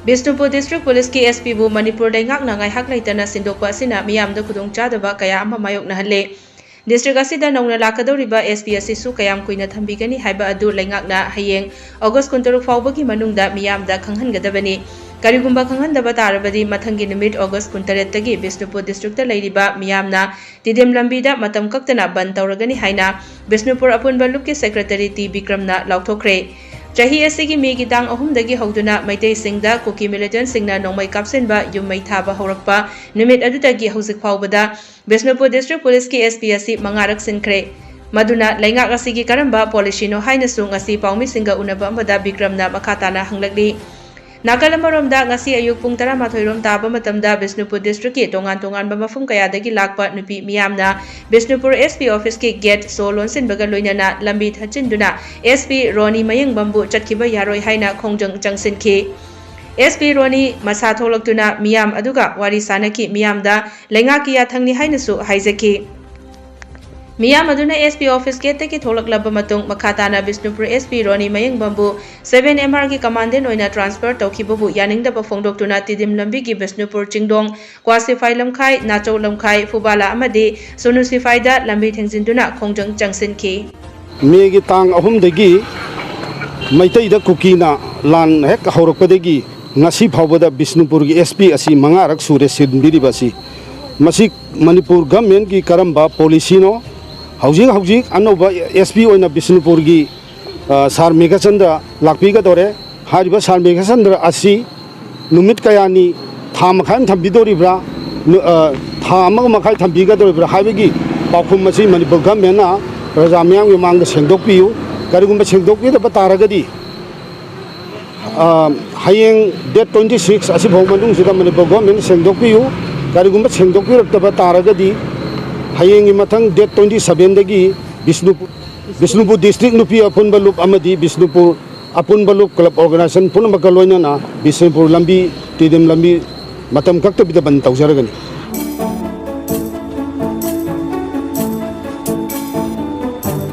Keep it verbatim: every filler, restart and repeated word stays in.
Bishnupur district ꯄꯨꯂꯤꯁꯀꯤ ꯑꯦꯁ ꯄꯤꯕꯨ ꯃꯅꯤꯄꯨꯔ ꯂꯩꯉꯥꯛꯅ ꯉꯥꯏꯍꯥꯛ ꯂꯩꯇꯅ ꯁꯤꯟꯗꯣꯛꯄ ꯑꯁꯤꯅ ꯃꯤꯌꯥꯝꯗ ꯈꯨꯗꯣꯡꯆꯥꯗꯕ ꯀꯌꯥ ꯑꯃ ꯃꯥꯌꯣꯛꯅꯍꯜꯂꯦ꯫ ꯗꯤꯁꯇ꯭ꯔꯤꯛ ꯑꯁꯤꯗ ꯅꯧꯅ ꯂꯥꯛꯀꯗꯧꯔꯤꯕ ꯑꯦꯁ ꯄꯤ ꯑꯁꯤꯁꯨ ꯀꯌꯥꯝ ꯀꯨꯏꯅ ꯊꯝꯕꯤꯒꯅꯤ ꯍꯥꯏꯕ ꯑꯗꯨ ꯂꯩꯉꯥꯛꯅ ꯍꯌꯦꯡ ꯑꯣꯒꯁ ꯀꯨꯟꯇꯔꯨꯛ ꯐꯥꯎꯕꯒꯤ ꯃꯅꯨꯡꯗ ꯃꯤꯌꯥꯝꯗ ꯈꯪꯍꯟꯒꯗꯕꯅꯤ꯫ ꯀꯔꯤꯒꯨꯝꯕ ꯈꯪꯍꯟꯗꯕ ꯇꯥꯔꯕꯗꯤ ꯃꯊꯪꯒꯤ ꯅꯨꯃꯤꯠ ꯑꯣꯒꯁ ꯀꯨꯟꯇꯔꯦꯠꯇꯒꯤ ꯕꯤꯁꯅꯨꯄꯨꯔ ꯗꯤꯁꯇ꯭ꯔꯤꯛꯇ ꯂꯩꯔꯤꯕ ꯃꯤꯌꯥꯝꯅ ꯇꯤꯗꯤꯝ ꯂꯝꯕꯤꯗ ꯃꯇꯝ ꯀꯛꯇꯅ ꯕꯟ ꯇꯧꯔꯒꯅꯤ ꯍꯥꯏꯅ ꯕꯤꯁꯅꯨꯄꯨꯔ ꯑꯄꯨꯟꯕ ꯂꯨꯞꯀꯤ ꯁꯦꯀ꯭ꯔꯦꯇꯔꯤ ꯇꯤ ꯕꯤꯀ꯭ꯔꯝꯅ ꯂꯥꯎꯊꯣꯛꯈ꯭ꯔꯦ꯫ ꯆꯍꯤ ꯑꯁꯤꯒꯤ ꯃꯦꯒꯤ ꯇꯥꯡ ꯑꯍꯨꯝꯗꯒꯤ ꯍꯧꯗꯨꯅ ꯃꯩꯇꯩꯁꯤꯡꯗ ꯀꯨꯀꯤ ꯃꯤꯂꯤꯇꯦꯟꯠꯁꯤꯡꯅ ꯅꯣꯡꯃꯩ ꯀꯥꯞꯁꯤꯟꯕ, ꯌꯨꯝ ꯃꯩ ꯊꯥꯕ ꯍꯧꯔꯛꯄ ꯅꯨꯃꯤꯠ ꯑꯗꯨꯗꯒꯤ ꯍꯧꯖꯤꯛ ꯐꯥꯎꯕꯗ ꯕꯤꯁꯅꯨꯄꯨꯔ ꯗꯤꯁꯇ꯭ꯔꯤꯛ ꯄꯨꯂꯤꯁꯀꯤ ꯑꯦꯁ ꯄꯤ ꯑꯁꯤ ꯃꯉꯥꯔꯛ ꯁꯤꯟꯈ꯭ꯔꯦ꯫ ꯃꯗꯨꯅ ꯂꯩꯉꯥꯛ ꯑꯁꯤꯒꯤ ꯀꯔꯝꯕ ꯄꯣꯂꯤꯁꯤꯅꯣ ꯍꯥꯏꯅꯁꯨ ꯉꯁꯤ ꯄꯥꯎꯃꯤꯁꯤꯡꯒ ꯎꯅꯕ ꯑꯃꯗ ꯕꯤꯀ꯭ꯔꯝꯅ ꯃꯈꯥ ꯇꯥꯅ ꯍꯪꯂꯛꯂꯤ꯫ ꯅꯥꯀꯜ ꯑꯃꯔꯣꯝꯗ, ꯉꯁꯤ ꯑꯌꯨꯛ ꯄꯨꯡ ꯇꯔꯥꯃꯥꯊꯣꯏ ꯔꯣꯝ ꯇꯥꯕ ꯃꯇꯝꯗ ꯕꯤꯁꯅꯨꯄꯨꯔ ꯗꯤꯁꯇ꯭ꯔꯤꯛꯀꯤ ꯇꯣꯉꯥꯟ ꯇꯣꯉꯥꯟꯕ ꯃꯐꯝ ꯀꯌꯥꯗꯒꯤ ꯂꯥꯛꯄ ꯅꯨꯄꯤ ꯃꯤꯌꯥꯝꯅ ꯕꯤꯁꯅꯨꯄꯨꯔ ꯑꯦꯁ ꯄꯤ ꯑꯣꯐꯤꯁꯀꯤ ꯒꯦꯠ ꯁꯣ ꯂꯣꯟꯁꯤꯟꯕꯒ ꯂꯣꯏꯅꯅ ꯂꯝꯕꯤ ꯊꯠꯆꯤꯟꯗꯨꯅ ꯑꯦꯁ ꯄꯤ ꯔꯣꯅꯤ ꯃꯌꯦꯡꯕꯝꯕꯨ ꯆꯠꯈꯤꯕ ꯌꯥꯔꯣꯏ ꯍꯥꯏꯅ ꯈꯣꯡꯖꯪ ꯆꯪꯁꯤꯟꯈꯤ꯫ ꯑꯦꯁ ꯄꯤ ꯔꯣꯅꯤ ꯃꯁꯥ ꯊꯣꯛꯂꯛꯇꯨꯅ ꯃꯤꯌꯥꯝ ꯑꯗꯨꯒ ꯋꯥꯔꯤ ꯁꯥꯅꯈꯤ꯫ ꯃꯤꯌꯥꯝꯗ ꯂꯩꯉꯥꯛꯀꯤ ꯌꯥꯊꯪꯅꯤ ꯍꯥꯏꯅꯁꯨ ꯍꯥꯏꯖꯈꯤ꯫ ꯃꯤꯌꯥꯝ ꯑꯗꯨꯅ ꯑꯦꯁ ꯄꯤ ꯑꯣꯐꯤꯁ ꯒꯦꯠꯇꯒꯤ ꯊꯣꯛꯂꯛꯂꯕ ꯃꯇꯨꯡ, ꯃꯈꯥ ꯇꯥꯅ ꯕꯤꯁꯅꯨꯄꯨꯔ ꯑꯦꯁ ꯄꯤ ꯔꯣꯅꯤ ꯃꯌꯦꯡꯕꯝꯕꯨ ꯁꯚꯦꯟ ꯑꯦꯝ ꯑꯥꯔꯒꯤ ꯀꯃꯥꯟꯗꯦꯟ ꯑꯣꯏꯅ ꯇ꯭ꯔꯥꯟꯁꯐꯔ ꯇꯧꯈꯤꯕꯕꯨ ꯌꯥꯅꯤꯡꯗꯕ ꯐꯣꯡꯗꯣꯛꯇꯨꯅ ꯇꯤꯗꯤꯝ ꯂꯝꯕꯤꯒꯤ ꯕꯤꯁꯅꯨꯄꯨꯔ ꯆꯤꯡꯗꯣꯡ, ꯀ꯭ꯋꯥꯁꯤꯐꯥꯏ ꯂꯝꯈꯥꯏ, ꯅꯥꯆꯧ ꯂꯝꯈꯥꯏ, ꯐꯨꯕꯥꯂꯥ ꯑꯃꯗꯤ ꯁꯣꯅꯨꯁꯤꯐꯥꯏꯗ ꯂꯝꯕꯤ ꯊꯤꯡꯖꯤꯟꯗꯨꯅ ꯈꯣꯡꯖꯪ ꯆꯪꯁꯤꯟꯈꯤ꯫ ꯃꯦꯒꯤ ꯇꯥꯡ ꯑꯍꯨꯝꯗꯒꯤ ꯃꯩꯇꯩꯗ ꯀꯨꯀꯤꯅ ꯂꯥꯟ ꯍꯦꯛ ꯍꯧꯔꯛꯄꯗꯒꯤ ꯉꯁꯤ ꯐꯥꯎꯕꯗ ꯕꯤꯁꯅꯨꯄꯨꯔꯒꯤ ꯑꯦꯁ ꯄꯤ ꯑꯁꯤ ꯃꯉꯥꯔꯛ ꯁꯨꯔꯦ ꯁꯤꯟꯕꯤꯔꯤꯕ ꯑꯁꯤ꯫ ꯃꯁꯤ ꯃꯅꯤꯄꯨꯔ ꯒꯃꯦꯟꯒꯤ ꯀꯔꯝꯕ ꯄꯣꯂꯤꯁꯤꯅꯣ? ꯍꯧꯖꯤꯛ ꯍꯧꯖꯤꯛ ꯑꯅꯧꯕ ꯑꯦꯁ ꯄꯤ ꯑꯣꯏꯅ ꯕꯤꯁꯅꯨꯄꯨꯔꯒꯤ, ꯑ, ꯁꯥꯔ ꯃꯦꯘꯆꯟꯗ꯭ꯔ ꯂꯥꯛꯄꯤꯒꯗꯧꯔꯦ꯫ ꯍꯥꯏꯔꯤꯕ ꯁꯥꯔ ꯃꯦꯘꯆꯟꯗ꯭ꯔ ꯑꯁꯤ ꯅꯨꯃꯤꯠ ꯀꯌꯥꯅꯤ, ꯊꯥ ꯃꯈꯥꯏ ꯑꯃ ꯊꯝꯕꯤꯗꯧꯔꯤꯕ꯭ꯔꯥ? ꯅꯨ-, ꯑ, ꯊꯥ ꯑꯃꯒ ꯃꯈꯥꯏ ꯊꯝꯕꯤꯒꯗꯧꯔꯤꯕ꯭ꯔꯥ ꯍꯥꯏꯕꯒꯤ ꯄꯥꯎꯈꯨꯝ ꯑꯁꯤ ꯃꯅꯤꯄꯨꯔ ꯒꯃꯦꯟꯅ ꯄ꯭ꯔꯖꯥ ꯃꯤꯌꯥꯝꯒꯤ ꯃꯃꯥꯡꯗ ꯁꯦꯡꯗꯣꯛꯄꯤꯌꯨ꯫ ꯀꯔꯤꯒꯨꯝꯕ ꯁꯦꯡꯗꯣꯛꯄꯤꯗꯕ ꯇꯥꯔꯒꯗꯤ, ꯑ, ꯍꯌꯦꯡ ꯗꯦꯠ ꯇ꯭ꯋꯦꯟꯇꯤ ꯁꯤꯛꯁ ꯑꯁꯤꯐꯥꯎ ꯃꯅꯨꯡꯁꯤꯗ ꯃꯅꯤꯄꯨꯔ ꯒꯣꯔꯃꯦꯟꯅ ꯁꯦꯡꯗꯣꯛꯄꯤꯌꯨ꯫ ꯀꯔꯤꯒꯨꯝꯕ ꯁꯦꯡꯗꯣꯛꯄꯤꯔꯛꯇꯕ ꯇꯥꯔꯒꯗꯤ ꯍꯌꯦꯡꯒꯤ ꯃꯊꯪ ꯗꯦꯠ ꯇ꯭ꯋꯦꯟꯇꯤ ꯁꯚꯦꯟꯗꯒꯤ ꯕꯤꯁꯅꯨꯄꯨꯔ, ꯕꯤꯁꯅꯨꯄꯨꯔ ꯗꯤꯁꯇ꯭ꯔꯤꯛ ꯅꯨꯄꯤ ꯑꯄꯨꯟꯕ ꯂꯨꯞ ꯑꯃꯗꯤ ꯕꯤꯁꯅꯨꯄꯨꯔ ꯑꯄꯨꯟꯕ ꯂꯨꯞ ꯀ꯭ꯂꯕ ꯑꯣꯔꯒꯅꯥꯏꯖꯦꯁꯟ ꯄꯨꯝꯅꯃꯛꯀ ꯂꯣꯏꯅꯅ ꯕꯤꯁꯅꯨꯄꯨꯔ ꯂꯝꯕꯤ, ꯇꯤꯗꯤꯝ ꯂꯝꯕꯤ ꯃꯇꯝ ꯀꯛꯇꯕꯤꯗ ꯕꯟ ꯇꯧꯖꯔꯒꯅꯤ꯫